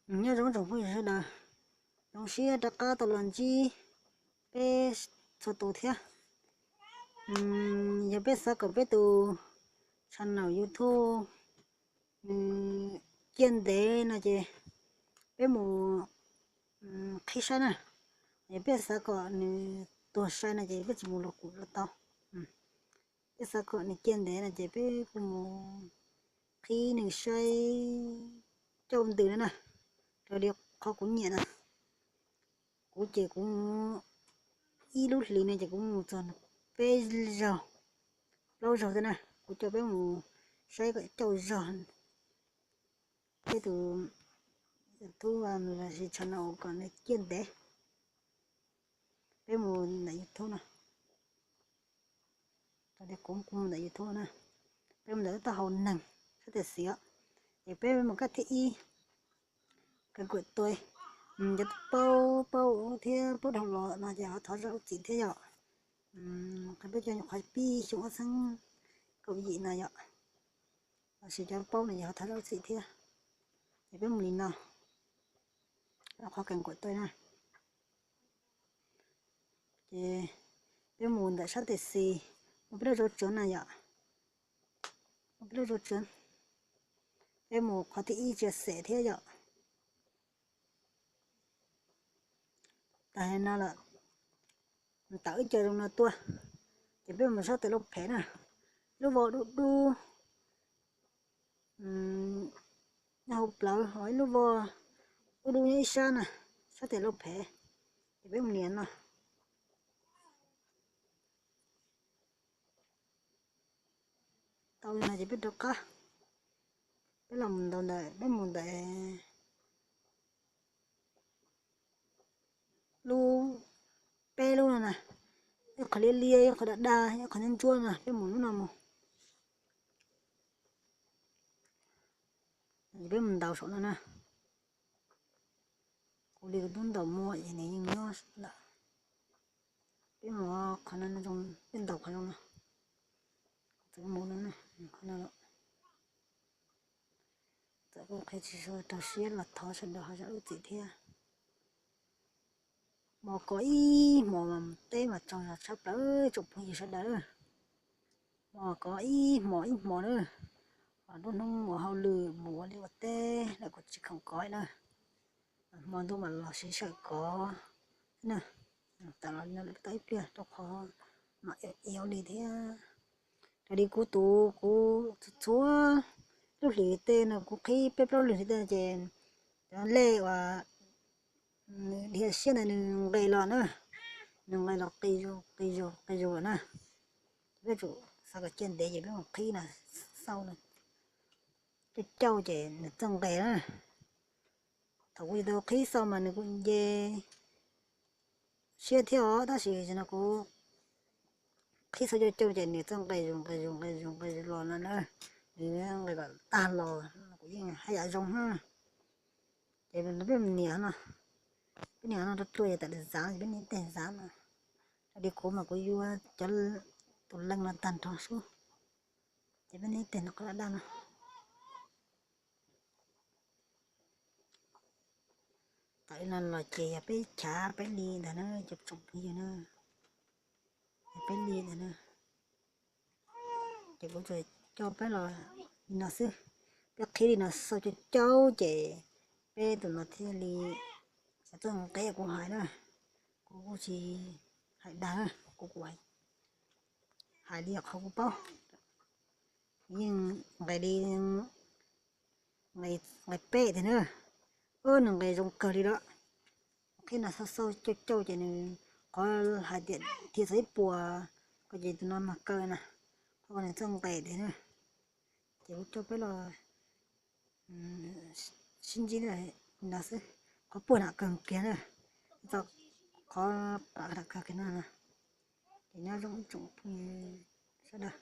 Nyob zoo tsoom phooj ywg sawv daws, zoo siab rov qab tau los ntsib peb txhua tus thiab. Yog peb xav kom peb tus channel YouTube nws ciaj ntev no ces peb mus qhib saib na. Yog peb xav kom nws tuag sai no ces peb tsis mus los kuj los tau. Peb xav kom nws ciaj ntev no ces peb kuj mus qhib nws saib cauj ntws na na, raws li qhov kuv nyiam na. Kuv ces kuv ib lub hlis no ces kuv mus txog peb zaug, plaub zaug xwb na. Kuv coj peb mus saib kom cauj zog, peb tus YouTube los sis channel kom nws ciaj ntev. Peb mus ntawm YouTube no, kuv mus ntawm YouTube na, peb mus ntawm lub taub hau neeg sab tes xis os. Ces peb mus kab thib ib, kab kuam tuaj. Cov paub paub thiab paub dhau los no ces ho thov zam lub txim thiab yom. Qhov peb cov nyuam qhuav pib xyoo ob txhiab kaum yim no yom, los sis cov paub no ces ho thov zam lub txim thiab. Ces peb mus li no, qhov kab kuam tuaj na. Ces peb mus ntawm sab tes xis, mus peb lub zauv tsuav na yom. Mus peb lub zauv tsuav, peb mus qhov thib ib tsia xem thiab yom. Tas li no lawm, tawm ib co zoo no tuaj, ces peb mus sab tes lauj phem na, lub voj dub dub nyob hauv plawv, ho ib lub voj dub dub nyob ib sab na, sab tes lauj phem. Ces peb mus nias no. Tau li no ces peb rov qab, peb los mus ntaus ntawm, peb mus ntawm lub, peb lub no na, ib qho liab liab, ib qho daj daj, ib qho ntsuab ntsuab no, peb mus lub no mus. Peb mus ntaus saum no na. Kuv li kuv twb ntaus muaj es nws yeej nyob lawm. Peb mus qhov no zoo, peb ntaus qhov zoo no. Txawm mus no, qhov no txawm kuj qhia tsis rau siab los thov sawv daws ho zam lub txim thiab. Hmo ko ib hmo mas teb mas tsaug zog tshaj plaws tsoom phooj ywg sawv daws. Hmo ko ib hmo ib hmo na, lub hnub ua hauj lwm mus ua liaj ua teb lawm kuj tsis khoom kov na. Hmo ntuj mas los siv sawm kov na. Tam los no lawm tau ib pliag rau qhov mas iab li thiab. Raws li kuv tus, kuv txhua lub hlis tej no kuv qhib peb plaub lub hlis tej ces cov lej uas nws dhia siab ntawd nws nqes los na, nws nqes los qis zus qis zus qis zus na. Peb tsum xav kom ciaj ntev ces peb mus qhib no, xau no, cauj cauj ces nws txawj nqes na. Thaum kuv tsis tau qhib xau mas nws kuj nce siab thiab os, tab sis no kuv qhib xau cauj cauj ces nws txawj nqes zus nqes zus nqes zus nqes zus los no na. Nws nqes kom tag los kuv yeej haj yam zoo na. Ces peb nias no, peb nias no rau tua ces tam lim zav ces peb nias tej zav no. Raws li kuv mas kuv yuav cov tus leej no tag nrho xwb, ces peb nias tej no qhov daj daj no. Tam li no los ces yog peb chav peb li ntawd na cov tsoom phooj ywg na, yog peb li ntawd na. Ces kuv tsuas coj peb los li no xwb, peb qhib li no xau cauj cauj ces peb tus no thiaj li xav txawj nqes kuv hais na. Kuv kuj tsis hais dag, kuv kuj hais li qhov kuv paub. Yeej nqes li, nqes pem tiag na. Nws nqes zoo kawg li lawm. Qhib no xau xau cauj cauj ces nws, qhov hais tias dhia txog ib puas ko ces tus no mas kaw na, qhov ko nws txawj nqes tiag na. Ces kuv coj peb los sib ntsib no xwb, qhov puag nram kawg kiag na, txog qhov pam nram kawg kiag no. Ces nyob zoo ib tsoom phooj ywg sawv daws.